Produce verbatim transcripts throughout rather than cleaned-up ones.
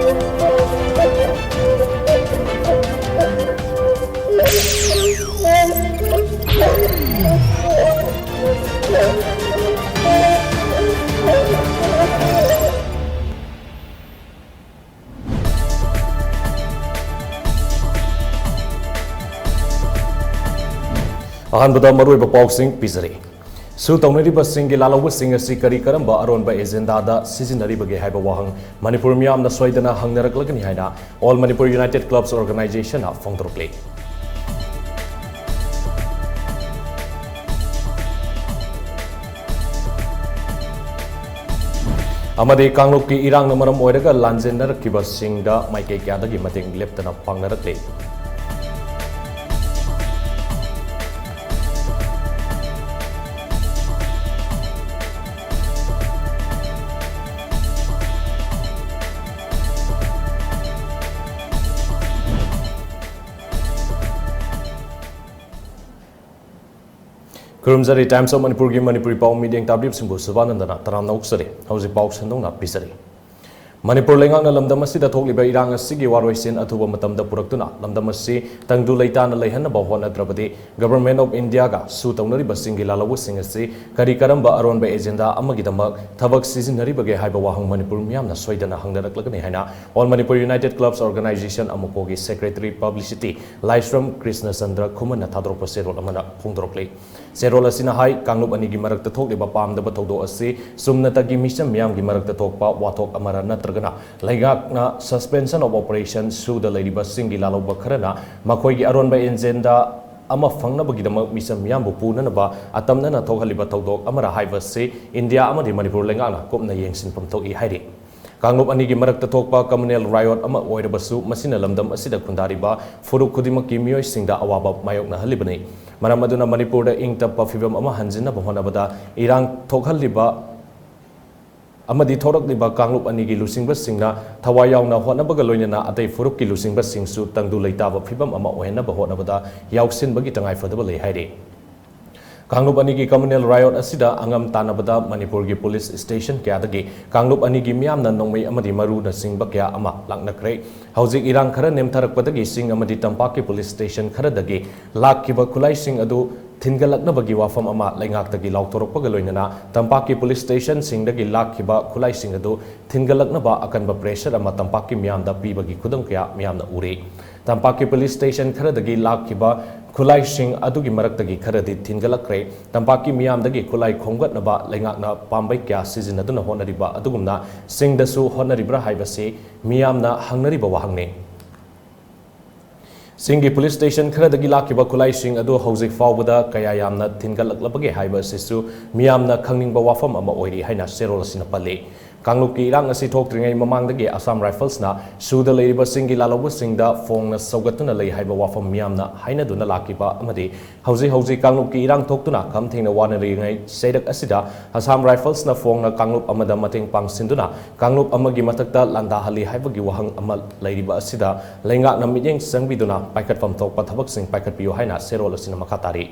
ꯑꯍꯥꯟꯕꯗ ꯃꯔꯨꯑꯣꯏꯕ ꯄꯥꯎꯁꯤꯡ ꯄꯤꯖꯔꯤ꯫ ꯁꯨ ꯇꯧꯅꯔꯤꯕꯁꯤꯡꯒꯤ ꯂꯥꯜꯍꯧꯕꯁꯤꯡ ꯑꯁꯤ ꯀꯔꯤ ꯀꯔꯝꯕ ꯑꯔꯣꯟꯕ ꯑꯦꯖꯦꯟꯗꯥꯗ ꯁꯤꯖꯤꯟꯅꯔꯤꯕꯒꯦ ꯍꯥꯏꯕ ꯋꯥꯍꯪ ꯃꯅꯤꯄꯨꯔ ꯃꯤꯌꯥꯝꯅ ꯁꯣꯏꯗꯅ ꯍꯪꯅꯔꯛꯂꯒꯅꯤ ꯍꯥꯏꯅ All Manipur United Clubs Organization ꯅ ꯐꯣꯡꯗꯣꯔꯛꯂꯤ꯫ ꯑꯃꯗꯤ ꯀꯥꯡꯂꯨꯞꯀꯤ ꯏꯔꯥꯡꯅ ꯃꯔꯝ ꯑꯣꯏꯔꯒ ꯂꯥꯟꯖꯦꯟꯅꯔꯛꯈꯤꯕꯁꯤꯡꯗ ꯃꯥꯏꯀꯩ ꯀꯌꯥꯗꯒꯤ ꯃꯇꯦꯡ ꯂꯦꯞꯇꯅ ꯄꯥꯡꯅꯔꯛꯂꯤ꯫ ꯈꯨꯔꯨꯝꯖꯔꯤ꯫ Times of ꯃꯅꯤꯄꯨꯔꯒꯤ ꯃꯅꯤꯄꯨꯔꯤ ꯄꯥꯎ ꯃꯤꯠꯌꯦꯡ ꯇꯥꯕꯤꯔꯤꯕꯁꯤꯡꯕꯨ ꯁꯨꯕꯥꯅꯟꯗꯅ ꯇꯔꯥꯝꯅ ꯑꯣꯛꯆꯔꯤ꯫ ꯍꯧꯖꯤꯛ ꯄꯥꯎ ꯁꯟꯗꯣꯛꯅ ꯄꯤꯖꯔꯤ꯫ ꯃꯅꯤꯄꯨꯔ ꯂꯩꯉꯥꯛꯅ ꯂꯝꯗꯝ ꯑꯁꯤꯗ ꯊꯣꯛꯂꯤꯕ ꯏꯔꯥꯡ ꯑꯁꯤꯒꯤ ꯋꯥꯔꯣꯏꯁꯤꯟ ꯑꯊꯨꯕ ꯃꯇꯝꯗ ꯄꯨꯔꯛꯇꯨꯅ ꯂꯝꯗꯝ ꯑꯁꯤ ꯇꯪꯗꯨ ꯂꯩꯇꯥꯅ ꯂꯩꯍꯟꯅꯕ ꯍꯣꯠꯅꯗ꯭ꯔꯕꯗꯤ Government of India ꯒ ꯁꯨ ꯇꯧꯅꯔꯤꯕꯁꯤꯡꯒꯤ ꯂꯥꯜꯍꯧꯕꯁꯤꯡ ꯑꯁꯤ ꯀꯔꯤ ꯀꯔꯝꯕ ꯑꯔꯣꯟꯕ ꯑꯦꯖꯦꯟꯗꯥ ꯑꯃꯒꯤꯗꯃꯛ ꯊꯕꯛ ꯁꯤꯖꯤꯟꯅꯔꯤꯕꯒꯦ ꯍꯥꯏꯕ ꯋꯥꯍꯪ ꯃꯅꯤꯄꯨꯔ ꯃꯤꯌꯥꯝꯅ ꯁꯣꯏꯗꯅ ꯍꯪꯅꯔꯛꯂꯒꯅꯤ ꯍꯥꯏꯅ All Manipur United Clubs Organization, ꯑꯃꯨꯀꯣꯒꯤ Secretary Publicity ꯂꯥꯏꯁ꯭ꯔꯝ ꯀ꯭ꯔꯤꯁꯅꯆꯟꯗ꯭ꯔ ꯈꯨꯃꯟꯅ ꯊꯥꯗꯣꯔꯛꯄ ꯆꯦꯔꯣꯜ ꯑꯃꯅ ꯐꯣꯡꯗꯣꯔꯛꯂꯤ꯫ ꯆꯦꯔꯣꯜ ꯑꯁꯤꯅ ꯍꯥꯏ, ꯀꯥꯡꯂꯨꯞ ꯑꯅꯤꯒꯤ ꯃꯔꯛꯇ ꯊꯣꯛꯂꯤꯕ ꯄꯥꯝꯗꯕ ꯊꯧꯗꯣꯛ ꯑꯁꯤ ꯆꯨꯝꯅꯇꯒꯤ ꯃꯤꯆꯝ ꯃꯤꯌꯥꯝꯒꯤ ꯃꯔꯛꯇ ꯊꯣꯛꯄ ꯋꯥꯊꯣꯛ ꯑꯃꯔ ꯅꯠꯇ꯭ꯔꯒꯅ ꯂꯩꯉꯥꯛꯅ Suspension of Operation ꯁꯨꯗ ꯂꯩꯔꯤꯕꯁꯤꯡꯒꯤ ꯂꯥꯜꯍꯧꯕ ꯈꯔꯅ ꯃꯈꯣꯏꯒꯤ ꯑꯔꯣꯟꯕ ꯑꯦꯖꯦꯟꯗꯥ ꯑꯃ ꯐꯪꯅꯕꯒꯤꯗꯃꯛ ꯃꯤꯆꯝ ꯃꯤꯌꯥꯝꯕꯨ ꯄꯨꯅꯅꯕ ꯑꯇꯝꯅꯅ ꯊꯣꯛꯍꯜꯂꯤꯕ ꯊꯧꯗꯣꯛ ꯑꯃꯔ ꯍꯥꯏꯕꯁꯤ ꯏꯟꯗꯤꯌꯥ ꯑꯃꯗꯤ ꯃꯅꯤꯄꯨꯔ ꯂꯩꯉꯥꯛꯅ ꯀꯨꯞꯅ ꯌꯦꯡꯁꯤꯟꯐꯝ ꯊꯣꯛꯏ ꯍꯥꯏꯔꯤ꯫ ꯀꯥꯡꯂꯨꯞ ꯑꯅꯤꯒꯤ ꯃꯔꯛꯇ ꯊꯣꯛꯄ communal riot ꯑꯃ ꯑꯣꯏꯔꯕꯁꯨ, ꯃꯁꯤꯅ ꯂꯝꯗꯝ ꯑꯁꯤꯗ ꯈꯨꯟꯗꯥꯔꯤꯕ ꯐꯨꯔꯨꯞ ꯈꯨꯗꯤꯡꯃꯛꯀꯤ ꯃꯤꯑꯣꯏꯁꯤꯡꯗ ꯑꯋꯥꯕ ꯃꯥꯌꯣꯛꯅꯍꯜꯂꯤꯕꯅꯤ꯫ ꯃꯔꯝ ꯑꯗꯨꯅ ꯃꯅꯤꯄꯨꯔꯗ ꯏꯪ ꯇꯞꯄ ꯐꯤꯕꯝ ꯑꯃ ꯍꯟꯖꯤꯟꯅꯕ ꯍꯣꯠꯅꯕꯗ ꯏꯔꯥꯡ ꯊꯣꯛꯍꯜꯂꯤꯕ ꯑꯃꯗꯤ ꯊꯣꯔꯛꯂꯤꯕ ꯀꯥꯡꯂꯨꯞ ꯑꯅꯤꯒꯤ ꯂꯨꯆꯤꯡꯕꯁꯤꯡꯅ ꯊꯋꯥꯏ ꯌꯥꯎꯅ ꯍꯣꯠꯅꯕꯒ ꯂꯣꯏꯅꯅ ꯑꯇꯩ ꯐꯨꯔꯨꯞꯀꯤ ꯂꯨꯆꯤꯡꯕꯁꯤꯡꯁꯨ ꯇꯪꯗꯨ ꯂꯩꯇꯥꯕ ꯐꯤꯕꯝ ꯑꯃ ꯑꯣꯏꯍꯟꯅꯕ ꯍꯣꯠꯅꯕꯗ ꯌꯥꯎꯁꯤꯟꯕꯒꯤ ꯇꯉꯥꯏꯐꯗꯕ ꯂꯩ ꯍꯥꯏꯔꯤ꯫ ꯀꯥꯡꯂꯨꯞ ꯑꯅꯤꯒꯤ communal riot ꯑꯁꯤꯗ ꯑꯉꯝ ꯇꯥꯟꯅꯕꯗ ꯃꯅꯤꯄꯨꯔꯒꯤ police station ꯀꯌꯥꯗꯒꯤ ꯀꯥꯡꯂꯨꯞ ꯑꯅꯤꯒꯤ ꯃꯤꯌꯥꯝꯅ ꯅꯣꯡꯃꯩ ꯑꯃꯗꯤ ꯃꯔꯨꯅꯆꯤꯡꯕ ꯀꯌꯥ ꯑꯃ ꯂꯥꯛꯅꯈ꯭ꯔꯦ꯫ ꯍꯧꯖꯤꯛ ꯏꯔꯥꯡ ꯈꯔ ꯅꯦꯝꯊꯔꯛꯄꯗꯒꯤ ꯆꯤꯡ ꯑꯃꯗꯤ ꯇꯝꯄꯥꯛꯀꯤ police station ꯈꯔꯗꯒꯤ ꯂꯥꯛꯈꯤꯕ ꯈꯨꯠꯂꯥꯏꯁꯤꯡ ꯑꯗꯨ ꯊꯤꯟꯒꯠꯂꯛꯅꯕꯒꯤ ꯋꯥꯐꯝ ꯑꯃ ꯂꯩꯉꯥꯛꯇꯒꯤ ꯂꯥꯎꯊꯣꯔꯛꯄꯒ ꯂꯣꯏꯅꯅ ꯇꯝꯄꯥꯛꯀꯤ police stationꯁꯤꯡꯗꯒꯤ ꯂꯥꯛꯈꯤꯕ ꯈꯨꯠꯂꯥꯏꯁꯤꯡ ꯑꯗꯨ ꯊꯤꯟꯒꯠꯂꯛꯅꯕ ꯑꯀꯟꯕ pressure ꯑꯃ ꯇꯝꯄꯥꯛꯀꯤ ꯃꯤꯌꯥꯝꯗ ꯄꯤꯕꯒꯤ ꯈꯨꯗꯝ ꯀꯌꯥ ꯃꯤꯌꯥꯝꯅ ꯎꯔꯦ꯫ ꯇꯝꯄꯥꯛꯀꯤ police station ꯈꯔꯗꯒꯤ ꯂꯥꯛꯈꯤꯕ ꯈꯨꯠꯂꯥꯏꯁꯤꯡ ꯑꯗꯨꯒꯤ ꯃꯔꯛꯇꯒꯤ ꯈꯔꯗꯤ ꯊꯤꯟꯒꯠꯂꯛꯈ꯭ꯔꯦ꯫ ꯇꯝꯄꯥꯛꯀꯤ ꯃꯤꯌꯥꯝꯗꯒꯤ ꯈꯨꯠꯂꯥꯏ ꯈꯣꯝꯒꯠꯅꯕ ꯂꯩꯉꯥꯛꯅ ꯄꯥꯝꯕꯩ ꯀꯌꯥ ꯁꯤꯖꯤꯟꯅꯗꯨꯅ ꯍꯣꯠꯅꯔꯤꯕ ꯑꯗꯨꯒꯨꯝꯅ ꯆꯤꯡꯗꯁꯨ ꯍꯣꯠꯅꯔꯤꯕ꯭ꯔꯥ ꯍꯥꯏꯕꯁꯤ ꯃꯤꯌꯥꯝꯅ ꯍꯪꯅꯔꯤꯕ ꯋꯥꯍꯪꯅꯤ꯫ ꯆꯤꯡꯒꯤ police station ꯈꯔꯗꯒꯤ ꯂꯥꯛꯈꯤꯕ ꯈꯨꯠꯂꯥꯏꯁꯤꯡ ꯑꯗꯨ ꯍꯧꯖꯤꯛ ꯐꯥꯎꯕꯗ ꯀꯌꯥ ꯌꯥꯝꯅ ꯊꯤꯟꯒꯠꯂꯛꯂꯕꯒꯦ ꯍꯥꯏꯕ ꯑꯁꯤꯁꯨ ꯃꯤꯌꯥꯝꯅ ꯈꯪꯅꯤꯡꯕ ꯋꯥꯐꯝ ꯑꯃ ꯑꯣꯏꯔꯤ ꯍꯥꯏꯅ ꯆꯦꯔꯣꯜ ꯑꯁꯤꯅ ꯄꯜꯂꯤ꯫ ꯀꯥꯡꯂꯨꯞꯀꯤ ꯏꯔꯥꯡ ꯑꯁꯤ ꯊꯣꯛꯇ꯭ꯔꯤꯉꯩ ꯃꯃꯥꯡꯗꯒꯤ Assam Riflesꯅ ꯁꯨꯗ ꯂꯩꯔꯤꯕꯁꯤꯡꯒꯤ ꯂꯥꯜꯍꯧꯕꯁꯤꯡꯗ ꯐꯣꯡꯅ ꯁꯧꯒꯠꯇꯨꯅ ꯂꯩ ꯍꯥꯏꯕ ꯋꯥꯐꯝ ꯃꯤꯌꯥꯝꯅ ꯍꯥꯏꯅꯗꯨꯅ ꯂꯥꯛꯈꯤꯕ ꯑꯃꯗꯤ ꯍꯧꯖꯤꯛ ꯍꯧꯖꯤꯛ ꯀꯥꯡꯂꯨꯞꯀꯤ ꯏꯔꯥꯡ ꯊꯣꯛꯇꯨꯅ ꯈꯝ ꯊꯦꯡꯅ ꯋꯥꯅꯔꯤꯉꯩ ꯆꯩꯔꯛ ꯑꯁꯤꯗ Assam Riflesꯅ ꯐꯣꯡꯅ ꯀꯥꯡꯂꯨꯞ ꯑꯃꯗ ꯃꯇꯦꯡ ꯄꯥꯡꯁꯤꯟꯗꯨꯅ ꯀꯥꯡꯂꯨꯞ ꯑꯃꯒꯤ ꯃꯊꯛꯇ ꯂꯥꯟꯗꯥꯍꯜꯂꯤ ꯍꯥꯏꯕꯒꯤ ꯋꯥꯍꯪ ꯑꯃ ꯂꯩꯔꯤꯕ ꯑꯁꯤꯗ ꯂꯩꯉꯥꯛꯅ ꯃꯤꯠꯌꯦꯡ ꯆꯪꯕꯤꯗꯨꯅ ꯄꯥꯏꯈꯠꯐꯝ ꯊꯣꯛꯄ ꯊꯕꯛꯁꯤꯡ ꯄꯥꯏꯈꯠꯄꯤꯌꯨ ꯍꯥꯏꯅ ꯆꯦꯔꯣꯜ ꯑꯁꯤꯅ ꯃꯈꯥ ꯇꯥꯔꯤ꯫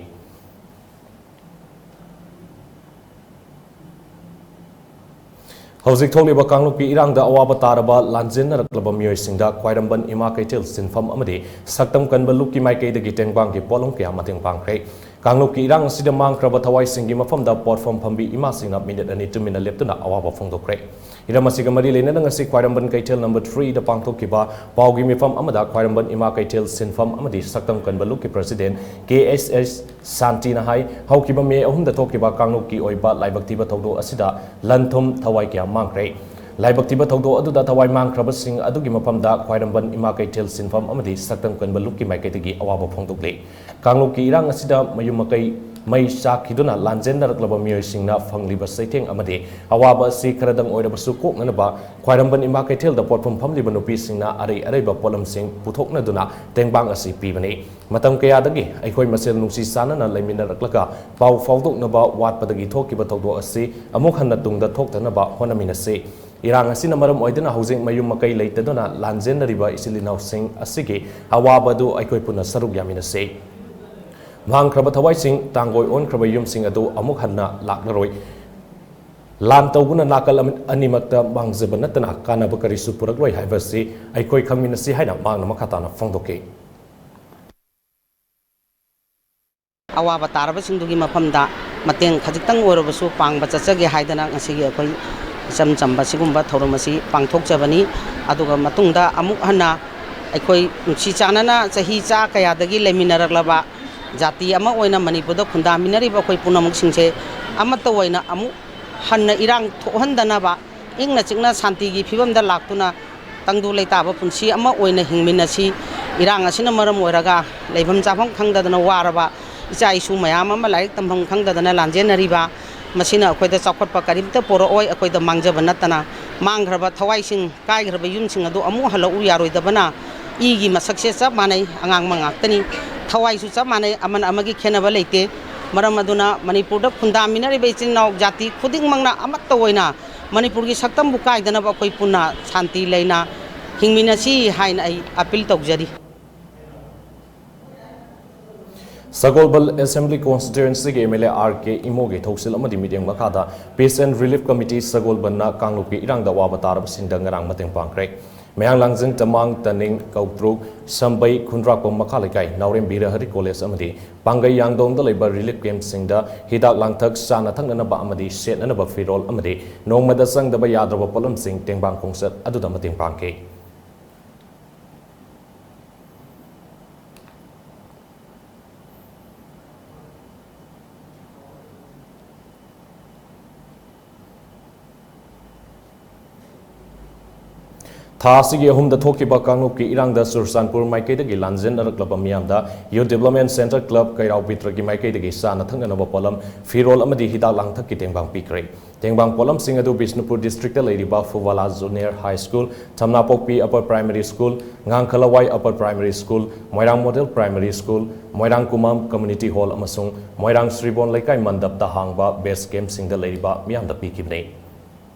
ꯍꯧꯖꯤꯛ ꯊꯣꯛꯂꯤꯕ ꯀꯥꯡꯂꯨꯞꯀꯤ ꯏꯔꯥꯡꯗ ꯑꯋꯥꯕ ꯇꯥꯔꯕ ꯂꯥꯟꯖꯦꯟꯅꯔꯛꯂꯕ ꯃꯤꯑꯣꯏꯁꯤꯡꯗ ꯈ꯭ꯋꯥꯏꯔꯝꯕꯟ ꯏꯃꯥ ꯀꯩꯊꯦꯜ ꯁꯤꯟꯐꯝ ꯑꯃꯗꯤ ꯁꯛꯇꯝ ꯀꯟꯕ ꯂꯨꯞꯀꯤ ꯃꯥꯏꯀꯩꯗꯒꯤ ꯇꯦꯡꯕꯥꯡꯒꯤ ꯄꯣꯠꯂꯝ ꯀꯌꯥ ꯃꯇꯦꯡ ꯄꯥꯡꯈ꯭ꯔꯦ꯫ ꯀꯥꯡꯂꯨꯞꯀꯤ ꯏꯔꯥꯡ ꯑꯁꯤꯗ ꯃꯥꯡꯈ꯭ꯔꯕ ꯊꯋꯥꯏꯁꯤꯡꯒꯤ ꯃꯐꯝꯗ ꯄꯣꯠꯐꯝ ꯐꯝꯕꯤ ꯏꯃꯥꯁꯤꯡꯅ ꯃꯤꯅꯤꯠ ꯑꯅꯤ ꯇꯨꯃꯤꯟꯅ ꯂꯦꯞꯇꯨꯅ ꯑꯋꯥꯕ ꯐꯣꯡꯗꯣꯛꯈ꯭ꯔꯦ꯫ ꯍꯤꯔꯝ ꯑꯁꯤꯒ ꯃꯔꯤ ꯂꯩꯅꯅ ꯉꯁꯤ ꯈ꯭ꯋꯥꯏꯔꯝꯕꯟ ꯀꯩꯊꯦꯜ number threeꯗ ꯄꯥꯡꯊꯣꯛꯈꯤꯕ ꯄꯥꯎꯒꯤ ꯃꯤꯐꯝ ꯑꯃꯗ ꯈ꯭ꯋꯥꯏꯔꯝꯕꯟ ꯏꯃꯥ ꯀꯩꯊꯦꯜ ꯁꯤꯟꯐꯝ ꯑꯃꯗꯤ ꯁꯛꯇꯝ ꯀꯟꯕ ꯂꯨꯞꯀꯤ president ꯀꯦ ꯑꯦꯁ ꯑꯦꯁ ꯁꯥꯟꯇꯤꯅ ꯍꯥꯏ, ꯍꯧꯈꯤꯕ ꯃꯦ ꯑꯍꯨꯝꯗ ꯊꯣꯛꯈꯤꯕ ꯀꯥꯡꯂꯨꯞꯀꯤ ꯑꯣꯏꯕ ꯂꯥꯏꯕꯛ ꯊꯤꯕ ꯊꯧꯗꯣꯛ ꯑꯁꯤꯗ ꯂꯟ ꯊꯨꯝ ꯊꯋꯥꯏ ꯀꯌꯥ ꯃꯥꯡꯈ꯭ꯔꯦ꯫ ꯂꯥꯏꯕꯛ ꯊꯤꯕ ꯊꯧꯗꯣꯛ ꯑꯗꯨꯗ ꯊꯋꯥꯏ ꯃꯥꯡꯈ꯭ꯔꯕꯁꯤꯡ ꯑꯗꯨꯒꯤ ꯃꯐꯝꯗ ꯈ꯭ꯋꯥꯏꯔꯝꯕꯟ ꯏꯃꯥ ꯀꯩꯊꯦꯜ ꯁꯤꯟꯐꯝ ꯑꯃꯗꯤ ꯁꯛꯇꯝ ꯀꯟꯕ ꯂꯨꯞꯀꯤ ꯃꯥꯏꯀꯩꯗꯒꯤ ꯑꯋꯥꯕ ꯐꯣꯡꯗꯣꯛꯂꯤ꯫ ꯀꯥꯡꯂꯨꯞꯀꯤ ꯏꯔꯥꯡ ꯑꯁꯤꯗ ꯃꯌꯨꯝ ꯃꯀꯩ ꯃꯩ ꯆꯥꯛꯈꯤꯗꯨꯅ ꯂꯥꯟꯖꯦꯟꯅꯔꯛꯂꯕ ꯃꯤꯑꯣꯏꯁꯤꯡꯅ ꯐꯪꯂꯤꯕ ꯆꯩꯊꯦꯡ ꯑꯃꯗꯤ ꯑꯋꯥꯕ ꯑꯁꯤ ꯈꯔꯗꯪ ꯑꯣꯏꯔꯕꯁꯨ ꯀꯣꯛꯅꯅꯕ ꯈ꯭ꯋꯥꯏꯔꯝꯕꯟ ꯏꯃꯥ ꯀꯩꯊꯦꯜꯗ ꯄꯣꯠꯐꯝ ꯐꯝꯂꯤꯕ ꯅꯨꯄꯤꯁꯤꯡꯅ ꯑꯔꯩ ꯑꯔꯩꯕ ꯄꯣꯠꯂꯝꯁꯤꯡ ꯄꯨꯊꯣꯛꯅꯗꯨꯅ ꯇꯦꯡꯕꯥꯡ ꯑꯁꯤ ꯄꯤꯕꯅꯤ꯫ ꯃꯇꯝ ꯀꯌꯥꯗꯒꯤ ꯑꯩꯈꯣꯏ ꯃꯁꯦꯜ ꯅꯨꯡꯁꯤ ꯆꯥꯟꯅꯅ ꯂꯩꯃꯤꯟꯅꯔꯛꯂꯒ ꯄꯥꯎ ꯐꯥꯎꯗꯣꯛꯅꯕ ꯋꯥꯠꯄꯗꯒꯤ ꯊꯣꯛꯈꯤꯕ ꯊꯧꯗꯣꯛ ꯑꯁꯤ ꯑꯃꯨꯛ ꯍꯟꯅ ꯇꯨꯡꯗ ꯊꯣꯛꯇꯅꯕ ꯍꯣꯠꯅꯃꯤꯟꯅꯁꯤ꯫ ꯏꯔꯥꯡ ꯑꯁꯤꯅ ꯃꯔꯝ ꯑꯣꯏꯗꯨꯅ ꯍꯧꯖꯤꯛ ꯃꯌꯨꯝ ꯃꯀꯩ ꯂꯩꯇꯗꯨꯅ ꯂꯥꯟꯖꯦꯟꯅꯔꯤꯕ ꯏꯆꯤꯜ ꯏꯅꯥꯎꯁꯤꯡ ꯑꯁꯤꯒꯤ ꯑꯋꯥꯕ ꯑꯗꯨ ꯑꯩꯈꯣꯏ ꯄꯨꯟꯅ ꯁꯔꯨꯛ ꯌꯥꯃꯤꯟꯅꯁꯤ꯫ ꯃꯥꯡꯈ꯭ꯔꯕ ꯊꯋꯥꯏꯁꯤꯡ, ꯇꯥꯡꯒꯣꯏ ꯑꯣꯟꯈ꯭ꯔꯕ ꯌꯨꯝꯁꯤꯡ ꯑꯗꯨ ꯑꯃꯨꯛ ꯍꯟꯅ ꯂꯥꯛꯂꯔꯣꯏ꯫ ꯂꯥꯟ ꯇꯧꯕꯅ ꯅꯥꯀꯜ ꯑꯃ-, ꯑꯅꯤꯃꯛꯇ ꯃꯥꯡꯖꯕ ꯅꯠꯇꯅ ꯀꯥꯟꯅꯕ ꯀꯔꯤꯁꯨ ꯄꯨꯔꯛꯂꯣꯏ ꯍꯥꯏꯕꯁꯤ ꯑꯩꯈꯣꯏ ꯈꯪꯃꯤꯟꯅꯁꯤ ꯍꯥꯏꯅ ꯃꯍꯥꯛꯅ ꯃꯈꯥ ꯇꯥꯅ ꯐꯣꯡꯗꯣꯛꯈꯤ꯫ ꯑꯋꯥꯕ ꯇꯥꯔꯕꯁꯤꯡꯗꯨꯒꯤ ꯃꯐꯝꯗ ꯃꯇꯦꯡ ꯈꯖꯤꯛꯇꯪ ꯑꯣꯏꯔꯕꯁꯨ ꯄꯥꯡꯕ ꯆꯠꯆꯒꯦ ꯍꯥꯏꯗꯅ ꯉꯁꯤꯒꯤ ꯑꯩꯈꯣꯏ ꯏꯆꯝ ꯆꯝꯕ ꯁꯤꯒꯨꯝꯕ ꯊꯧꯔꯝ ꯑꯁꯤ ꯄꯥꯡꯊꯣꯛꯆꯕꯅꯤ꯫ ꯑꯗꯨꯒ ꯃꯇꯨꯡꯗ ꯑꯃꯨꯛ ꯍꯟꯅ ꯑꯩꯈꯣꯏ ꯅꯨꯡꯁꯤ ꯆꯥꯟꯅꯅ ꯆꯍꯤ ꯆꯥ ꯀꯌꯥꯗꯒꯤ ꯂꯩꯃꯤꯟꯅꯔꯛꯂꯕ ꯖꯥꯇꯤ ꯑꯃ ꯑꯣꯏꯅ ꯃꯅꯤꯄꯨꯔꯗ ꯈꯨꯟꯗꯥꯃꯤꯟꯅꯔꯤꯕ ꯑꯩꯈꯣꯏ ꯄꯨꯝꯅꯃꯛꯁꯤꯡꯁꯦ ꯑꯃꯠꯇ ꯑꯣꯏꯅ ꯑꯃꯨꯛ ꯍꯟꯅ ꯏꯔꯥꯡ ꯊꯣꯛꯍꯟꯗꯅꯕ, ꯏꯪꯅ ꯆꯤꯛꯅ ꯁꯥꯟꯇꯤꯒꯤ ꯐꯤꯕꯝꯗ ꯂꯥꯛꯇꯨꯅ ꯇꯪꯗꯨ ꯂꯩꯇꯥꯕ ꯄꯨꯟꯁꯤ ꯑꯃ ꯑꯣꯏꯅ ꯍꯤꯡꯃꯤꯟꯅꯁꯤ꯫ ꯏꯔꯥꯡ ꯑꯁꯤꯅ ꯃꯔꯝ ꯑꯣꯏꯔꯒ ꯂꯩꯐꯝ ꯆꯥꯐꯝ ꯈꯪꯗꯗꯅ ꯋꯥꯔꯕ ꯏꯆꯥ ꯏꯁꯨ ꯃꯌꯥꯝ ꯑꯃ ꯂꯥꯏꯔꯤꯛ ꯇꯝꯐꯝ ꯈꯪꯗꯗꯅ ꯂꯥꯟꯖꯦꯟꯅꯔꯤꯕ, ꯃꯁꯤꯅ ꯑꯩꯈꯣꯏꯗ ꯆꯥꯎꯈꯠꯄ ꯀꯔꯤꯝꯇ ꯄꯣꯔꯛꯑꯣꯏ, ꯑꯩꯈꯣꯏꯗ ꯃꯥꯡꯖꯕ ꯅꯠꯇꯅ꯫ ꯃꯥꯡꯈ꯭ꯔꯕ ꯊꯋꯥꯏꯁꯤꯡ, ꯀꯥꯏꯈ꯭ꯔꯕ ꯌꯨꯝꯁꯤꯡ ꯑꯗꯨ ꯑꯃꯨꯛ ꯍꯜꯂꯛꯎ ꯌꯥꯔꯣꯏꯗꯕꯅ ꯏꯒꯤ ꯃꯁꯛꯁꯦ ꯆꯞ ꯃꯥꯟꯅꯩ, ꯑꯉꯥꯡꯕ ꯉꯥꯛꯇꯅꯤ꯫ ꯊꯋꯥꯏꯁꯨ ꯆꯞ ꯃꯥꯟꯅꯩ, ꯑꯃꯅ ꯑꯃꯒꯤ ꯈꯦꯠꯅꯕ ꯂꯩꯇꯦ꯫ ꯃꯔꯝ ꯑꯗꯨꯅ ꯃꯅꯤꯄꯨꯔꯗ ꯈꯨꯟꯗꯥꯃꯤꯟꯅꯔꯤꯕ ꯏꯆꯤꯟ ꯏꯅꯥꯎ ꯖꯥꯇꯤ ꯈꯨꯗꯤꯡꯃꯛꯅ ꯑꯃꯠꯇ ꯑꯣꯏꯅ ꯃꯅꯤꯄꯨꯔꯒꯤ ꯁꯛꯇꯝꯕꯨ ꯀꯥꯏꯗꯅꯕ ꯑꯩꯈꯣꯏ ꯄꯨꯟꯅ ꯁꯥꯟꯇꯤ ꯂꯩꯅ ꯍꯤꯡꯃꯤꯟꯅꯁꯤ ꯍꯥꯏꯅ ꯑꯩ ꯑꯄꯤꯜ ꯇꯧꯖꯔꯤ꯫ ꯁꯒꯣꯜꯕꯜ ꯑꯦꯁꯦꯝꯕ꯭ꯂꯤ ꯀꯣꯟꯁꯇꯤꯇ꯭ꯋꯦꯟꯁꯤꯒꯤ M L A R K ꯏꯃꯣꯒꯤ ꯊꯧꯁꯤꯜ ꯑꯃꯗꯤ ꯃꯤꯠꯌꯦꯡ ꯃꯈꯥꯗ Peace and Relief Committee ꯁꯒꯣꯜꯕꯟꯅ ꯀꯥꯡꯂꯨꯞꯀꯤ ꯏꯔꯥꯡꯗ ꯑꯋꯥꯕ ꯇꯥꯔꯕꯁꯤꯡꯗ ꯉꯔꯥꯡ ꯃꯇꯦꯡ ꯄꯥꯡꯈ꯭ꯔꯦ꯫ ꯃꯌꯥꯡ ꯂꯥꯡꯖꯤꯡ, ꯇꯃꯥꯡ, ꯇꯅꯤꯡ, ꯀꯧꯇ꯭ꯔꯨꯛ, ꯁꯝꯕꯩ, ꯈꯨꯟꯗ꯭ꯔꯥꯛꯄꯝ ꯃꯈꯥ ꯂꯩꯀꯥꯏ, ꯅꯥꯎꯔꯦꯝꯕꯤ ꯔꯍꯔꯤ ꯀꯣꯂꯦꯖ ꯑꯃꯗꯤ ꯄꯥꯡꯒꯩ ꯌꯥꯡꯗꯣꯡꯗ ꯂꯩꯕ ꯔꯤꯂꯤꯐ ꯀꯦꯝꯞꯁꯤꯡꯗ ꯍꯤꯗꯥꯛ ꯂꯥꯡꯊꯛ, ꯆꯥꯅ ꯊꯛꯅꯅꯕ ꯑꯃꯗꯤ ꯁꯦꯠꯅꯅꯕ ꯐꯤꯔꯣꯜ ꯑꯃꯗꯤ ꯅꯣꯡꯃꯗ ꯆꯪꯗꯕ ꯌꯥꯗ꯭ꯔꯕ ꯄꯣꯠꯂꯝꯁꯤꯡ ꯇꯦꯡꯕꯥꯡ ꯈꯣꯡꯆꯠ ꯑꯗꯨꯗ ꯃꯇꯦꯡ ꯄꯥꯡꯈꯤ꯫ ꯊꯥ ꯑꯁꯤꯒꯤ ꯑꯍꯨꯝꯗ ꯊꯣꯛꯈꯤꯕ ꯀꯥꯡꯂꯨꯞꯀꯤ ꯏꯔꯥꯡꯗ ꯆꯨꯔꯆꯥꯟꯄꯨꯔ ꯃꯥꯏꯀꯩꯗꯒꯤ ꯂꯥꯟꯖꯦꯟꯅꯔꯛꯂꯕ ꯃꯤꯌꯥꯝꯗ Youth Development Centre Club ꯀꯩꯔꯥꯎ ꯕꯤꯇ꯭ꯔꯒꯤ ꯃꯥꯏꯀꯩꯗꯒꯤ ꯆꯥꯅ ꯊꯛꯅꯅꯕ ꯄꯣꯠꯂꯝ, ꯐꯤꯔꯣꯜ ꯑꯃꯗꯤ ꯍꯤꯗꯥꯛ ꯂꯥꯡꯊꯛꯀꯤ ꯇꯦꯡꯕꯥꯡ ꯄꯤꯈ꯭ꯔꯦ꯫ ꯇꯦꯡꯕꯥꯡ ꯄꯣꯠꯂꯝꯁꯤꯡ ꯑꯗꯨ ꯕꯤꯁꯅꯨꯄꯨꯔ ꯗꯤꯁꯇ꯭ꯔꯤꯛꯇ ꯂꯩꯔꯤꯕ Phubala junior high school, Thamnapokpi upper primary school, Ngangkhalawai upper primary school, Moirang model primary school, Moirang Kumam community hall ꯑꯃꯁꯨꯡ ꯃꯣꯏꯔꯥꯡ ꯁ꯭ꯔꯤꯕꯣꯟ ꯂꯩꯀꯥꯏ ꯃꯟꯗꯞꯇ ꯍꯥꯡꯕ ꯕꯦꯁ ꯀꯦꯝꯞꯁꯤꯡꯗ ꯂꯩꯔꯤꯕ ꯃꯤꯌꯥꯝꯗ ꯄꯤꯈꯤꯕꯅꯤ꯫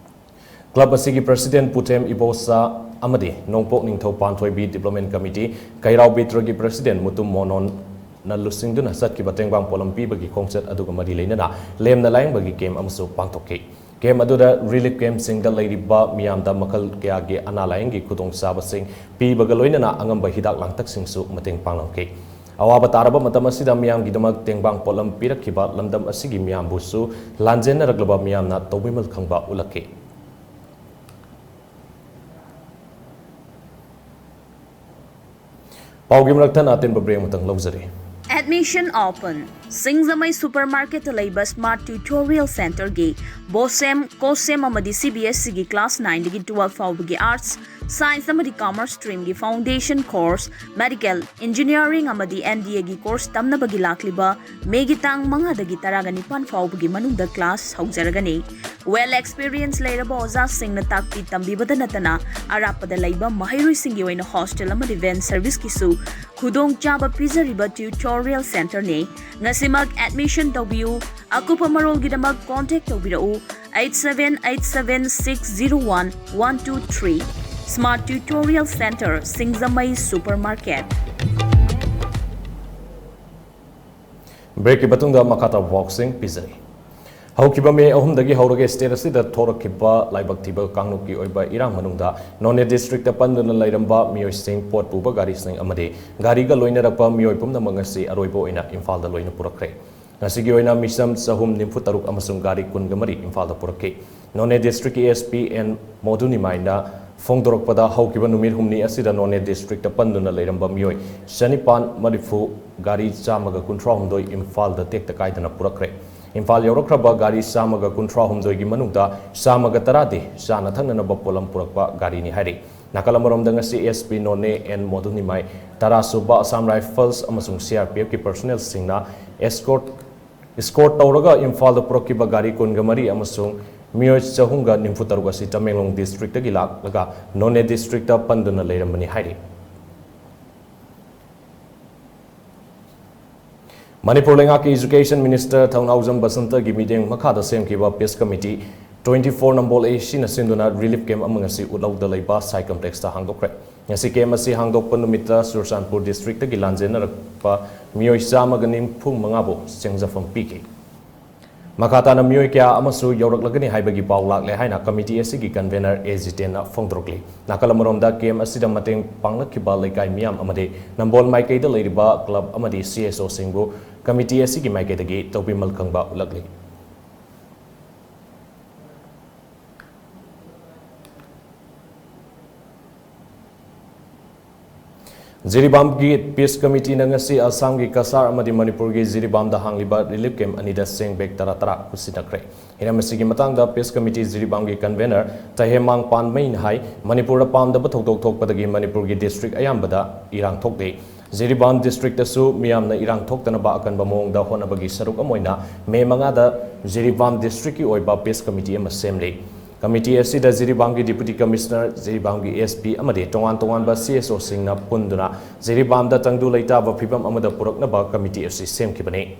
ꯀ꯭ꯂꯕ ꯑꯁꯤꯒꯤ ꯄ꯭ꯔꯁꯤꯗꯦꯟ ꯄꯨꯊꯦꯝ ꯏꯕꯣꯆꯥ ꯑꯃꯗꯤ ꯅꯣꯡꯄꯣꯛ ꯅꯤꯡꯊꯧ ꯄꯥꯟꯊꯣꯏꯕꯤ ꯗꯤꯕ꯭ꯂꯞꯃꯦꯟ ꯀꯃꯤꯇꯤ ꯀꯩꯔꯥꯎ ꯕꯤꯇ꯭ꯔꯒꯤ ꯄ꯭ꯔꯁꯤꯗꯦꯟ ꯃꯨꯇꯨꯝ ꯃꯣꯅꯣꯟ ꯂꯨꯆꯤꯡꯗꯨꯅ ꯆꯠꯈꯤꯕ ꯇꯦꯡꯕꯥꯡ ꯄꯣꯠꯂꯝ ꯄꯤꯕꯒꯤ ꯈꯣꯡꯆꯠ ꯑꯗꯨꯒ ꯃꯔꯤ ꯂꯩꯅꯅ ꯂꯦꯝꯅ ꯂꯥꯌꯦꯡꯕꯒꯤ ꯀꯦꯝ ꯑꯃꯁꯨ ꯄꯥꯡꯊꯣꯛꯈꯤ꯫ ꯀꯦꯝ ꯑꯗꯨꯗ ꯔꯤꯂꯤꯐ ꯀꯦꯝꯁꯤꯡꯗ ꯂꯩꯔꯤꯕ ꯃꯤꯌꯥꯝꯗ ꯃꯈꯜ ꯀꯌꯥꯒꯤ ꯑꯅꯥ ꯂꯥꯌꯦꯡꯒꯤ ꯈꯨꯗꯣꯡꯆꯥꯕꯁꯤꯡ ꯄꯤꯕꯒ ꯂꯣꯏꯅꯅ ꯑꯉꯝꯕ ꯍꯤꯗꯥꯛ ꯂꯥꯡꯊꯛꯁꯤꯡꯁꯨ ꯃꯇꯦꯡ ꯄꯥꯡꯂꯝꯈꯤ꯫ ꯑꯋꯥꯕ ꯇꯥꯔꯕ ꯃꯇꯝ ꯑꯁꯤꯗ ꯃꯤꯌꯥꯝꯒꯤꯗꯃꯛ ꯇꯦꯡꯕꯥꯡ ꯄꯣꯠꯂꯝ ꯄꯤꯔꯛꯈꯤꯕ ꯂꯝꯗꯝ ꯑꯁꯤꯒꯤ ꯃꯤꯌꯥꯝꯕꯨꯁꯨ ꯂꯥꯟꯖꯦꯟꯅꯔꯛꯂꯕ ꯃꯤꯌꯥꯝꯅ ꯇꯧꯕꯤꯃꯜ ꯈꯪꯕ ꯎꯠꯂꯛꯈꯤ꯫ ꯄꯥꯎꯒꯤ ꯃꯔꯛ ꯊꯠꯅ ꯑꯇꯦꯟꯕ ꯕ꯭ꯔꯦꯛ ꯑꯃꯇꯪ ꯂꯧꯖꯔꯤ꯫ Admission open꯫ ꯁꯤꯡꯖꯃꯩ ꯁꯨꯄꯔ ꯃꯥꯔꯀꯦꯠꯇ ꯂꯩꯕ ꯁ꯭ꯃꯥꯔꯠ ꯇ꯭ꯌꯨꯇꯣꯔꯤꯌꯦꯜ ꯁꯦꯟꯇꯔꯒꯤ ꯕꯣꯁꯦꯝ, ꯀꯣꯁꯦꯝ ꯑꯃꯗꯤ ꯁꯤ ꯕꯤ ꯑꯦꯁ ꯁꯤꯒꯤ ꯀ꯭ꯂꯥꯁ ꯅꯥꯏꯟꯗꯒꯤ ꯇꯨꯋꯦꯜꯐ ꯐꯥꯎꯕꯒꯤ ꯑꯥꯔꯠꯁ, ꯁꯥꯏꯟꯁ ꯑꯃꯗꯤ ꯀꯃꯔꯁ ꯁ꯭ꯇ꯭ꯔꯤꯝꯒꯤ ꯐꯥꯎꯟꯗꯦꯁꯟ ꯀꯣꯔꯁ, ꯃꯦꯗꯤꯀꯦꯜ, ꯏꯟꯖꯤꯅꯤꯌꯥꯔꯤꯡ ꯑꯃꯗꯤ ꯑꯦꯟ ꯗꯤ ꯑꯦꯒꯤ ꯀꯣꯔꯁ ꯇꯝꯅꯕꯒꯤ ꯂꯥꯛꯂꯤꯕ ꯃꯦꯒꯤ ꯇꯥꯡ ꯃꯉꯥꯗꯒꯤ ꯇꯔꯥꯒ ꯅꯤꯄꯥꯟ ꯐꯥꯎꯕꯒꯤ ꯃꯅꯨꯡꯗ ꯀ꯭ꯂꯥꯁ ꯍꯧꯖꯔꯒꯅꯤ꯫ ꯋꯦꯜ ꯑꯦꯛꯁꯄꯤꯔꯤꯌꯦꯟꯁ ꯂꯩꯔꯕ ꯑꯣꯖꯥꯁꯤꯡꯅ ꯇꯥꯛꯄꯤ ꯇꯝꯕꯤꯕꯗ ꯅꯠꯇꯅ ꯑꯔꯥꯞꯄꯗ ꯂꯩꯕ ꯃꯍꯩꯔꯣꯏꯁꯤꯡꯒꯤ ꯑꯣꯏꯅ ꯍꯣꯁꯇꯦꯜ ꯑꯃꯗꯤ ꯚꯦꯟ ꯁꯔꯚꯤꯁꯀꯤꯁꯨ ꯈꯨꯗꯣꯡꯆꯥꯕ ꯄꯤꯖꯔꯤꯕ ꯇ꯭ꯌꯨꯇꯣꯔꯤꯌꯦꯜ ꯁꯦꯟꯇꯔꯅꯤ꯫ ꯉꯁꯤꯃꯛ ꯑꯦꯗꯃꯤꯁꯟ ꯇꯧꯕꯤꯌꯨ꯫ ꯑꯀꯨꯞꯄ ꯃꯔꯣꯜꯒꯤꯗꯃꯛ ꯀꯣꯟꯇꯦꯛ ꯇꯧꯕꯤꯔꯛꯎ eight seven eight seven six zero one one two three꯫ Smart tutorial centre, Singjamei super market. ꯕ꯭ꯔꯦꯛꯀꯤ ꯃꯇꯨꯡꯗ ꯃꯈꯥ ꯇꯥꯕ ꯄꯥꯎꯁꯤꯡ ꯄꯤꯖꯔꯤ꯫ ꯍꯧꯈꯤꯕ ꯃꯦ ꯑꯍꯨꯝꯗꯒꯤ ꯍꯧꯔꯒ ꯁ꯭ꯇꯦꯠ ꯑꯁꯤꯗ ꯊꯣꯔꯛꯈꯤꯕ ꯂꯥꯏꯕꯛ ꯊꯤꯕ ꯀꯥꯡꯂꯨꯞꯀꯤ ꯑꯣꯏꯕ ꯏꯔꯥꯡ ꯃꯅꯨꯡꯗ ꯅꯣꯅꯦ ꯗꯤꯁꯇ꯭ꯔꯤꯛꯇ ꯄꯟꯗꯨꯅ ꯂꯩꯔꯝꯕ ꯃꯤꯑꯣꯏꯁꯤꯡ, ꯄꯣꯠ ꯄꯨꯕ ꯒꯥꯔꯤꯁꯤꯡ ꯑꯃꯗꯤ ꯒꯥꯔꯤꯒ ꯂꯣꯏꯅꯔꯛꯄ ꯃꯤꯑꯣꯏ ꯄꯨꯝꯅꯃꯛ ꯉꯁꯤ ꯑꯔꯣꯏꯕ ꯑꯣꯏꯅ ꯏꯝꯐꯥꯜꯗ ꯂꯣꯏꯅ ꯄꯨꯔꯛꯈ꯭ꯔꯦ꯫ ꯉꯁꯤꯒꯤ ꯑꯣꯏꯅ ꯃꯤꯆꯝ ꯆꯍꯨꯝ ꯅꯤꯐꯨ ꯇꯔꯨꯛ ꯑꯃꯁꯨꯡ ꯒꯥꯔꯤ ꯀꯨꯟꯒ ꯃꯔꯤ ꯏꯝꯐꯥꯜꯗ ꯄꯨꯔꯛꯈꯤ꯫ ꯅꯣꯅꯦ ꯗꯤꯁꯇ꯭ꯔꯤꯛꯀꯤ ꯑꯦꯁ ꯄꯤ ꯑꯦꯟ ꯃꯣꯗꯨꯅꯤꯃꯥꯏꯅ ꯐꯣꯡꯗꯣꯔꯛꯄꯗ, ꯍꯧꯈꯤꯕ ꯅꯨꯃꯤꯠ ꯍꯨꯝꯅꯤ ꯑꯁꯤꯗ ꯅꯣꯅꯦ ꯗꯤꯁꯇ꯭ꯔꯤꯛꯇ ꯄꯟꯗꯨꯅ ꯂꯩꯔꯝꯕ ꯃꯤꯑꯣꯏ ꯆꯅꯤꯄꯥꯟ ꯃꯔꯤꯐꯨ ꯒꯥꯔꯤ ꯆꯥꯝꯃꯒ ꯀꯨꯟꯊ꯭ꯔꯥ ꯍꯨꯝꯗꯣꯏ ꯏꯝꯐꯥꯜꯗ ꯇꯦꯛꯇ ꯀꯥꯏꯗꯅ ꯄꯨꯔꯛꯈ꯭ꯔꯦ꯫ ꯏꯝꯐꯥꯜ ꯌꯧꯔꯛꯈ꯭ꯔꯕ ꯒꯥꯔꯤ ꯆꯥꯝꯃꯒ ꯀꯨꯟꯊ꯭ꯔꯥ ꯍꯨꯝꯗꯣꯏꯒꯤ ꯃꯅꯨꯡꯗ ꯆꯥꯝꯃꯒ ꯇꯔꯥꯗꯤ ꯆꯥꯅ ꯊꯛꯅꯅꯕ ꯄꯣꯠꯂꯝ ꯄꯨꯔꯛꯄ ꯒꯥꯔꯤꯅꯤ ꯍꯥꯏꯔꯤ꯫ ꯅꯥꯀꯜ ꯑꯃꯔꯣꯝꯗ, ꯉꯁꯤ ꯑꯦꯁ ꯄꯤ ꯅꯣꯅꯦ ꯑꯦꯟ ꯃꯣꯗꯨꯅꯤꯃꯥꯏ, ꯇꯔꯥ ꯁꯨꯕ ꯑꯁꯥꯝ ꯔꯥꯏꯐꯜꯁ ꯑꯃꯁꯨꯡ ꯁꯤ ꯑꯥꯔ ꯄꯤ ꯑꯦꯐꯀꯤ ꯄꯔꯁꯣꯅꯦꯜꯁꯤꯡꯅ ꯑꯦꯁꯀꯣꯔꯠ, ꯏꯁꯀꯣꯔꯠ ꯇꯧꯔꯒ ꯏꯝꯐꯥꯜꯗ ꯄꯨꯔꯛꯈꯤꯕ ꯒꯥꯔꯤ ꯀꯨꯟꯒ ꯃꯔꯤ ꯑꯃꯁꯨꯡ ꯃꯤꯑꯣꯏ ꯆꯍꯨꯝꯒ ꯅꯤꯐꯨ ꯇꯔꯨꯛ ꯑꯁꯤ ꯇꯃꯦꯡꯂꯣꯡ ꯗꯤꯁꯇ꯭ꯔꯤꯛꯇꯒꯤ ꯂꯥꯛꯂꯒ ꯅꯣꯅꯦ ꯗꯤꯁꯇ꯭ꯔꯤꯛꯇ ꯄꯟꯗꯨꯅ ꯂꯩꯔꯝꯕꯅꯤ ꯍꯥꯏꯔꯤ꯫ ꯃꯅꯤꯄꯨꯔ ꯂꯩꯉꯥꯛꯀꯤ ꯏꯖꯨꯀꯦꯁꯟ ꯃꯤꯅꯤꯁꯇꯔ ꯊꯧꯅꯥꯎꯖꯝ ꯕꯁꯟꯇꯒꯤ ꯃꯤꯠꯌꯦꯡ ꯃꯈꯥꯗ ꯁꯦꯝꯈꯤꯕ ꯄꯤꯁ ꯀꯃꯤꯇꯤ twenty four ꯅꯝꯕꯣꯜ ꯑꯦ ꯁꯤꯅ ꯁꯤꯟꯗꯨꯅ ꯔꯤꯂꯤꯐ ꯀꯦꯝ ꯑꯃ ꯉꯁꯤ ꯎꯠꯂꯧꯗ ꯂꯩꯕ ꯁꯥꯏ ꯀꯝꯄ꯭ꯂꯦꯛꯁꯇ ꯍꯥꯡꯗꯣꯛꯈ꯭ꯔꯦ꯫ ꯉꯁꯤ ꯀꯦꯝ ꯑꯁꯤ ꯍꯥꯡꯗꯣꯛꯄ ꯅꯨꯃꯤꯠꯇ ꯆꯨꯔꯆꯥꯟꯄꯨꯔ ꯗꯤꯁꯇ꯭ꯔꯤꯛꯇꯒꯤ ꯂꯥꯟꯖꯦꯟꯅꯔꯛ-, ꯃꯤꯑꯣꯏ ꯆꯥꯝꯃꯒ ꯅꯤꯐꯨ ꯃꯉꯥꯕꯨ ꯆꯪꯖꯐꯝ ꯄꯤꯈꯤ꯫ ꯃꯈꯥ ꯇꯥꯅ ꯃꯤꯑꯣꯏ ꯀꯌꯥ ꯑꯃꯁꯨ ꯌꯧꯔꯛꯂꯒꯅꯤ ꯍꯥꯏꯕꯒꯤ ꯄꯥꯎ ꯂꯥꯛꯂꯦ ꯍꯥꯏꯅ ꯀꯝꯃꯤꯇꯤ ꯑꯁꯤꯒꯤ ꯀꯟꯚꯦꯅꯔ ꯑꯦ ꯖꯤꯇꯦꯟꯅ ꯐꯣꯡꯗꯣꯔꯛꯂꯤ꯫ ꯅꯥꯀꯜ ꯑꯃꯔꯣꯝꯗ ꯀꯦꯝ ꯑꯁꯤꯗ ꯃꯇꯦꯡ ꯄꯥꯡꯂꯛꯈꯤꯕ ꯂꯩꯀꯥꯏ ꯃꯤꯌꯥꯝ ꯑꯃꯗꯤ ꯅꯝꯕꯣꯜ ꯃꯥꯏꯀꯩꯗ ꯂꯩꯔꯤꯕ ꯀ꯭ꯂꯕ ꯑꯃꯗꯤ ꯁꯤ ꯑꯦꯁ ꯑꯣꯁꯤꯡꯕꯨ ꯀꯝꯃꯤꯇꯤ ꯑꯁꯤꯒꯤ ꯃꯥꯏꯀꯩꯗꯒꯤ ꯇꯧꯕꯤꯃꯜ ꯈꯪꯕ ꯎꯠꯂꯛꯂꯤ꯫ ꯖꯤꯔꯤꯕꯥꯝꯒꯤ ꯄꯤꯁ ꯀꯃꯤꯇꯤꯅ ꯉꯁꯤ ꯑꯁꯥꯝꯒꯤ ꯀꯁꯥꯔ ꯑꯃꯗꯤ ꯃꯅꯤꯄꯨꯔꯒꯤ ꯖꯤꯔꯤꯕꯥꯝꯗ ꯍꯥꯡꯂꯤꯕ ꯔꯤꯂꯤꯐ ꯀꯦꯝ ꯑꯅꯤꯗ ꯆꯦꯡ ꯕꯦꯛ ꯇꯔꯥ ꯇꯔꯥ ꯈꯨꯠꯁꯤꯟꯅꯈ꯭ꯔꯦ꯫ ꯍꯤꯔꯝ ꯑꯁꯤꯒꯤ ꯃꯇꯥꯡꯗ ꯄꯤꯁ ꯀꯃꯤꯇꯤ ꯖꯤꯔꯤꯕꯥꯝꯒꯤ ꯀꯟꯚꯦꯅꯔ ꯇꯍꯦꯃꯥꯡ ꯄꯥꯟꯃꯩꯅ ꯍꯥꯏ, ꯃꯅꯤꯄꯨꯔꯗ ꯄꯥꯝꯗꯕ ꯊꯧꯗꯣꯛ ꯊꯣꯛꯄꯗꯒꯤ ꯃꯅꯤꯄꯨꯔꯒꯤ ꯗꯤꯁꯇ꯭ꯔꯤꯛ ꯑꯌꯥꯝꯕꯗ ꯏꯔꯥꯡ ꯊꯣꯛꯂꯤ꯫ ꯖꯤꯔꯤꯕꯥꯝ ꯗꯤꯁꯇ꯭ꯔꯤꯛꯇꯁꯨ ꯃꯤꯌꯥꯝꯅ ꯏꯔꯥꯡ ꯊꯣꯛꯇꯅꯕ ꯑꯀꯟꯕ ꯃꯑꯣꯡꯗ ꯍꯣꯠꯅꯕꯒꯤ ꯁꯔꯨꯛ ꯑꯃ ꯑꯣꯏꯅ ꯃꯦ ꯃꯉꯥꯗ ꯖꯤꯔꯤꯕꯥꯝ ꯗꯤꯁꯇ꯭ꯔꯤꯛꯀꯤ ꯑꯣꯏꯕ ꯄꯤꯁ ꯀꯃꯤꯇꯤ ꯑꯃ ꯁꯦꯝꯂꯤ꯫ ꯀꯃꯤꯇꯤ ꯑꯁꯤꯗ ꯖꯤꯔꯤꯕꯥꯝꯒꯤ ꯗꯤꯄꯨꯇꯤ ꯀꯃꯤꯁꯅꯔ, ꯖꯤꯔꯤꯕꯥꯝꯒꯤ ꯑꯦꯁ ꯄꯤ ꯑꯃꯗꯤ ꯇꯣꯉꯥꯟ ꯇꯣꯉꯥꯟꯕ ꯁꯤ ꯑꯦꯁ ꯑꯣꯁꯤꯡꯅ ꯄꯨꯟꯗꯨꯅ ꯖꯤꯔꯤꯕꯥꯝꯗ ꯇꯪꯗꯨ ꯂꯩꯇꯥꯕ ꯐꯤꯕꯝ ꯑꯃꯗ ꯄꯨꯔꯛꯅꯕ ꯀꯃꯤꯇꯤ ꯑꯁꯤ ꯁꯦꯝꯈꯤꯕꯅꯤ꯫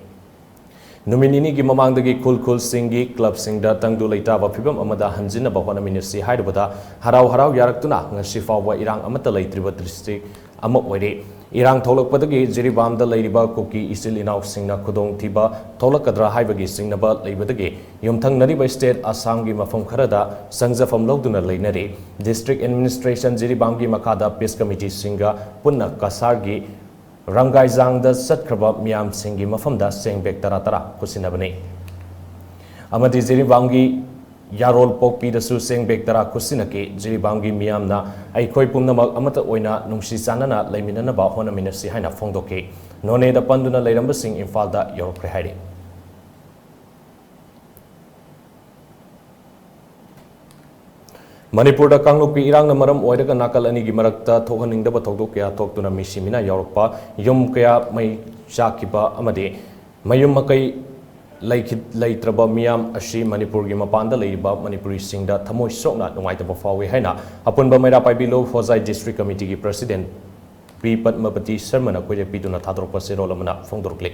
ꯅꯨꯃꯤꯠ ꯅꯤꯅꯤꯒꯤ ꯃꯃꯥꯡꯗꯒꯤ ꯈꯨꯜ ꯈꯨꯜꯁꯤꯡꯒꯤ ꯀ꯭ꯂꯕꯁꯤꯡꯗ ꯇꯪꯗꯨ ꯂꯩꯇꯥꯕ ꯐꯤꯕꯝ ꯑꯃꯗ ꯍꯟꯖꯤꯟꯅꯕ ꯍꯣꯠꯅꯃꯤꯟꯅꯁꯤ ꯍꯥꯏꯔꯨꯕꯗ ꯍꯔꯥꯎ ꯍꯔꯥꯎ ꯌꯥꯔꯛꯇꯨꯅ ꯉꯁꯤ ꯐꯥꯎꯕ ꯏꯔꯥꯡ ꯑꯃꯠꯇ ꯂꯩꯇ꯭ꯔꯤꯕ ꯗꯤꯁꯇ꯭ꯔꯤꯛ ꯑꯃ ꯑꯣꯏꯔꯤ꯫ ꯏꯔꯥꯡ ꯊꯣꯛꯂꯛꯄꯗꯒꯤ ꯖꯤꯔꯤꯕꯥꯝꯗ ꯂꯩꯔꯤꯕ ꯀꯨꯀꯤ ꯏꯆꯤꯜ ꯏꯅꯥꯎꯁꯤꯡꯅ ꯈꯨꯗꯣꯡꯊꯤꯕ ꯊꯣꯛꯂꯛꯀꯗ꯭ꯔꯥ ꯍꯥꯏꯕꯒꯤ ꯆꯤꯡꯅꯕ ꯂꯩꯕꯗꯒꯤ ꯌꯨꯝꯊꯪꯅꯔꯤꯕ ꯁ꯭ꯇꯦꯠ ꯑꯁꯥꯝꯒꯤ ꯃꯐꯝ ꯈꯔꯗ ꯆꯪꯖꯐꯝ ꯂꯧꯗꯨꯅ ꯂꯩꯅꯔꯤ꯫ ꯗꯤꯁꯇ꯭ꯔꯤꯛ ꯑꯦꯗꯃꯤꯅꯤꯁꯇ꯭ꯔꯦꯁꯟ ꯖꯤꯔꯤꯕꯥꯝꯒꯤ ꯃꯈꯥꯗ ꯄꯤꯁ ꯀꯃꯤꯇꯤꯁꯤꯡꯒ ꯄꯨꯟꯅ ꯀꯁꯥꯔꯒꯤ ꯔꯪꯒꯥꯏꯖꯥꯡꯗ ꯆꯠꯈ꯭ꯔꯕ ꯃꯤꯌꯥꯝꯁꯤꯡꯒꯤ ꯃꯐꯝꯗ ꯆꯦꯡ ꯕꯦꯛ ꯇꯔꯥ ꯇꯔꯥ ꯈꯨꯠꯁꯤꯟꯅꯕꯅꯤ꯫ ꯑꯃꯗꯤ ꯖꯤꯔꯤꯕꯥꯝꯒꯤ ꯌꯥꯔꯣꯜ ꯄꯣꯛꯄꯤꯗꯁꯨ ꯆꯦꯡ ꯕꯦꯛ ꯇꯔꯥ ꯈꯨꯠꯁꯤꯟꯅꯈꯤ꯫ ꯖꯤꯔꯤꯕꯥꯝꯒꯤ ꯃꯤꯌꯥꯝꯅ ꯑꯩꯈꯣꯏ ꯄꯨꯝꯅꯃꯛ ꯑꯃꯠꯇ ꯑꯣꯏꯅ ꯅꯨꯡꯁꯤ ꯆꯥꯟꯅꯅ ꯂꯩꯃꯤꯟꯅꯅꯕ ꯍꯣꯠꯅꯃꯤꯟꯅꯁꯤ ꯍꯥꯏꯅ ꯐꯣꯡꯗꯣꯛꯈꯤ꯫ ꯅꯣꯅꯦꯗ ꯄꯟꯗꯨꯅ ꯂꯩꯔꯝꯕꯁꯤꯡ ꯏꯝꯐꯥꯜꯗ ꯌꯧꯔꯛꯈ꯭ꯔꯦ ꯍꯥꯏꯔꯤ꯫ ꯃꯅꯤꯄꯨꯔꯗ ꯀꯥꯡꯂꯨꯞꯀꯤ ꯏꯔꯥꯡꯅ ꯃꯔꯝ ꯑꯣꯏꯔꯒ ꯅꯥꯀꯜ ꯑꯅꯤꯒꯤ ꯃꯔꯛꯇ ꯊꯣꯛꯍꯟꯅꯤꯡꯗꯕ ꯊꯧꯗꯣꯛ ꯀꯌꯥ ꯊꯣꯛꯇꯨꯅ ꯃꯤꯁꯤ ꯃꯤꯅꯥ ꯌꯥꯎꯔꯛꯄ, ꯌꯨꯝ ꯀꯌꯥ ꯃꯩ ꯆꯥꯛꯈꯤꯕ ꯑꯃꯗꯤ ꯃꯌꯨꯝ ꯃꯀꯩ ꯂꯩꯈꯤ-, ꯂꯩꯇ꯭ꯔꯕ ꯃꯤꯌꯥꯝ ꯑꯁꯤ ꯃꯅꯤꯄꯨꯔꯒꯤ ꯃꯄꯥꯟꯗ ꯂꯩꯔꯤꯕ ꯃꯅꯤꯄꯨꯔꯤꯁꯤꯡꯗ ꯊꯃꯣꯏ ꯁꯣꯛꯅ ꯅꯨꯡꯉꯥꯏꯇꯕ ꯐꯥꯎꯏ ꯍꯥꯏꯅ ꯑꯄꯨꯟꯕ ꯃꯩꯔꯥ ꯄꯥꯏꯕꯤ ꯂꯣ ꯍꯣꯖꯥꯏ ꯗꯤꯁꯇ꯭ꯔꯤꯛ ꯀꯃꯤꯇꯤꯒꯤ ꯄ꯭ꯔꯁꯤꯗꯦꯟ ꯄꯤ ꯄꯗꯃꯄꯇꯤ ꯁꯔꯃꯅ ꯈꯣꯏꯗꯦꯛ ꯄꯤꯗꯨꯅ ꯊꯥꯗꯣꯔꯛꯄ ꯆꯦꯔꯣꯜ ꯑꯃꯅ ꯐꯣꯡꯗꯣꯔꯛꯂꯤ꯫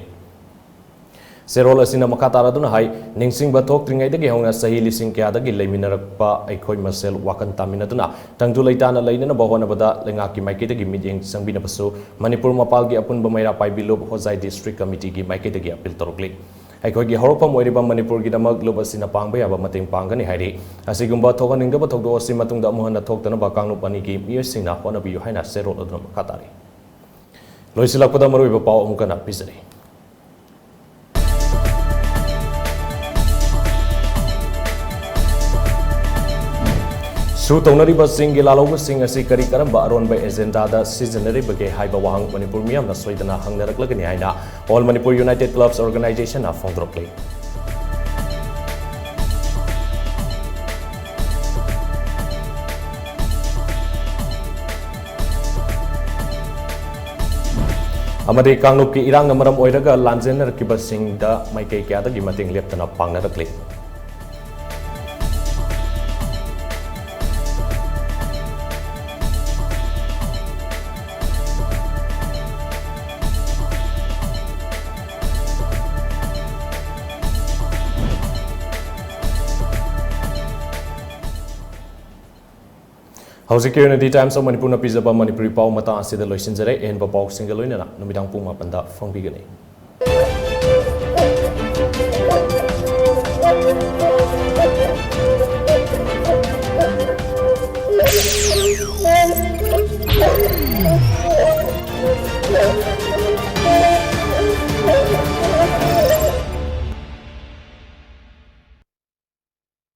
ꯆꯦꯔꯣꯜ ꯑꯁꯤꯅ ꯃꯈꯥ ꯇꯥꯔꯗꯨꯅ ꯍꯥꯏ, ꯅꯤꯡꯁꯤꯡꯕ ꯊꯣꯛꯇ꯭ꯔꯤꯉꯩꯗꯒꯤ ꯍꯧꯅ ꯆꯍꯤ ꯂꯤꯁꯤꯡ ꯀꯌꯥꯗꯒꯤ ꯂꯩꯃꯤꯟꯅꯔꯛꯄ ꯑꯩꯈꯣꯏ ꯃꯁꯦꯜ ꯋꯥꯈꯜ ꯇꯥꯃꯤꯟꯅꯗꯨꯅ ꯇꯪꯗꯨ ꯂꯩꯇꯥꯅ ꯂꯩꯅꯅꯕ ꯍꯣꯠꯅꯕꯗ ꯂꯩꯉꯥꯛꯀꯤ ꯃꯥꯏꯀꯩꯗꯒꯤ ꯃꯤꯠꯌꯦꯡ ꯆꯪꯕꯤꯅꯕꯁꯨ ꯃꯅꯤꯄꯨꯔ ꯃꯄꯥꯜꯒꯤ ꯑꯄꯨꯟꯕ ꯃꯩꯔꯥ ꯄꯥꯏꯕꯤ ꯂꯨꯞ ꯍꯣꯖꯥꯏ ꯗꯤꯁꯇ꯭ꯔꯤꯛ ꯀꯃꯤꯇꯤꯒꯤ ꯃꯥꯏꯀꯩꯗꯒꯤ ꯑꯄꯤꯜ ꯇꯧꯔꯛꯂꯤ꯫ ꯑꯩꯈꯣꯏꯒꯤ ꯍꯧꯔꯛꯐꯝ ꯑꯣꯏꯔꯤꯕ ꯃꯅꯤꯄꯨꯔꯒꯤꯗꯃꯛ ꯂꯨꯞ ꯑꯁꯤꯅ ꯄꯥꯡꯕ ꯌꯥꯕ ꯃꯇꯦꯡ ꯄꯥꯡꯒꯅꯤ ꯍꯥꯏꯔꯤ꯫ ꯑꯁꯤꯒꯨꯝꯕ ꯊꯣꯛꯍꯟꯅꯤꯡꯗꯕ ꯊꯧꯗꯣꯛ ꯑꯁꯤ ꯃꯇꯨꯡꯗ ꯑꯃꯨꯛ ꯍꯟꯅ ꯊꯣꯛꯇꯅꯕ ꯀꯥꯡꯂꯨꯞ ꯑꯅꯤꯒꯤ ꯃꯤꯑꯣꯏꯁꯤꯡꯅ ꯍꯣꯠꯅꯕꯤꯌꯨ ꯍꯥꯏꯅ ꯆꯦꯔꯣꯜ ꯑꯗꯨꯅ ꯃꯈꯥ ꯇꯥꯔꯤ꯫ ꯂꯣꯏꯁꯤꯜꯂꯛꯄꯗ ꯃꯔꯨꯑꯣꯏꯕ ꯄꯥꯎ ꯑꯃꯨꯛ ꯍꯟꯅ ꯄꯤꯖꯔꯤ꯫ ꯁꯨ ꯇꯧꯅꯔꯤꯕꯁꯤꯡꯒꯤ ꯂꯥꯜꯍꯧꯕꯁꯤꯡ ꯑꯁꯤ ꯀꯔꯤ ꯀꯔꯝꯕ ꯑꯔꯣꯟꯕ ꯑꯦꯖꯦꯟꯗꯥꯗ ꯁꯤꯖꯤꯟꯅꯔꯤꯕꯒꯦ ꯍꯥꯏꯕ ꯋꯥꯍꯪ ꯃꯅꯤꯄꯨꯔ ꯃꯤꯌꯥꯝꯅ ꯁꯣꯏꯗꯅ ꯍꯪꯅꯔꯛꯂꯒꯅꯤ ꯍꯥꯏꯅ All Manipur United Clubs Organization ꯅ ꯐꯣꯡꯗꯣꯔꯛꯂꯤ꯫ ꯑꯃꯗꯤ ꯀꯥꯡꯂꯨꯞꯀꯤ ꯏꯔꯥꯡꯅ ꯃꯔꯝ ꯑꯣꯏꯔꯒ ꯂꯥꯟꯖꯦꯟꯅꯔꯛꯈꯤꯕꯁꯤꯡꯗ ꯃꯥꯏꯀꯩ ꯀꯌꯥꯗꯒꯤ ꯃꯇꯦꯡ ꯂꯦꯞꯇꯅ ꯄꯥꯡꯅꯔꯛꯂꯤ꯫ ꯍꯧꯖꯤꯛꯀꯤ ꯑꯣꯏꯅꯗꯤ Times of Manipur ꯅ ꯄꯤꯖꯕ ꯃꯅꯤꯄꯨꯔꯤ ꯄꯥꯎ ꯃꯇꯥꯡ ꯑꯁꯤꯗ ꯂꯣꯏꯁꯤꯟꯖꯔꯦ꯫ ꯑꯍꯦꯟꯕ ꯄꯥꯎꯁꯤꯡꯒ ꯂꯣꯏꯅꯅ ꯅꯨꯃꯤꯗꯥꯡ ꯄꯨꯡ ꯃꯥꯄꯟꯗ ꯐꯣꯡꯕꯤꯒꯅꯤ꯫